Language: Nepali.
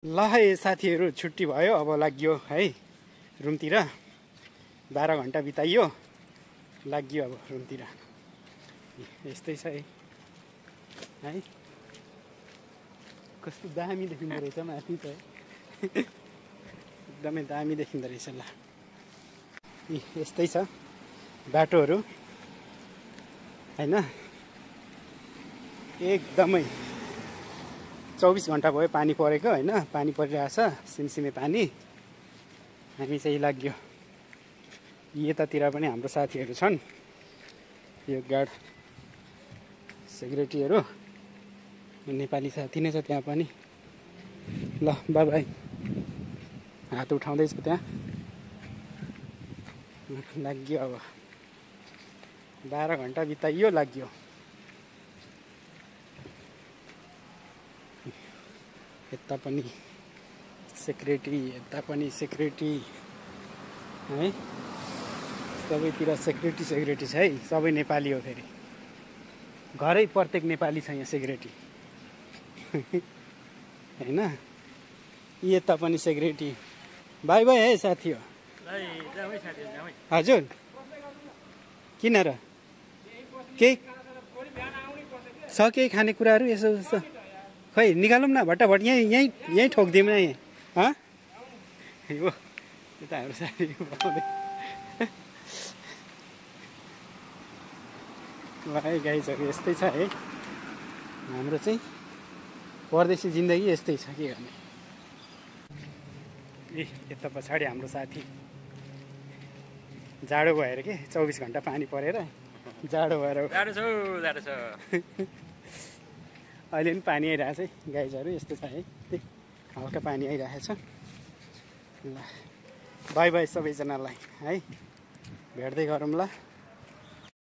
ल है साथीहरू, छुट्टी भयो, अब लाग्यो है रुमतिर। 12 घन्टा बिताइयो, लाग्यो अब रुमतिर। यस्तै छ है। कस्तो दामी देखिँदो रहेछ माथि त, एकदमै दामी देखिँदो रहेछ। ल यस्तै छ बाटोहरू हैन, एकदमै 24 घन्टा भयो पानी परेको हैन, पानी परिरहेछ, सिमसिमे पानी। हामी चाहिँ लाग्यो यतातिर पनि हाम्रो साथीहरू छन्, यो गार्ड सेक्युरिटीहरू नेपाली साथी नै छ त्यहाँ पनि। ल बाई बाई, हात उठाउँदैछ त्यहाँ। लाग्यो अब 12 घन्टा बिताइयो, लाग्यो। यता पनि सेक्युरिटी, यता पनि सेक्युरिटी है, सबैतिर सेक्युरिटी छ है। सबै नेपाली हो, फेरि घरै प्रत्येक नेपाली छ यहाँ सेक्युरिटी हैन। यता पनि सेक्युरिटी। बाई बाई है साथी हो। हजुर किन र, केही छ केही खानेकुराहरू यसो जस्तो? खै निकालौँ न भट्टाभट, यहीँ ठोकिदिउँ न यहीँ। यो यता हाम्रो साथी भाइ गाइजहरू यस्तै छ है हाम्रो चाहिँ परदेशी जिन्दगी, यस्तै छ के गर्ने। यता पछाडि हाम्रो साथी जाडो भएर के 24 घन्टा पानी परेर जाडो भएर अहिले पनि पानी आइरहेछ है गाइजहरू, यस्तो छ है, हल्का पानी आइरहेछ। ल बाई बाई सबैजनालाई है, भेट्दै गरौँ ल।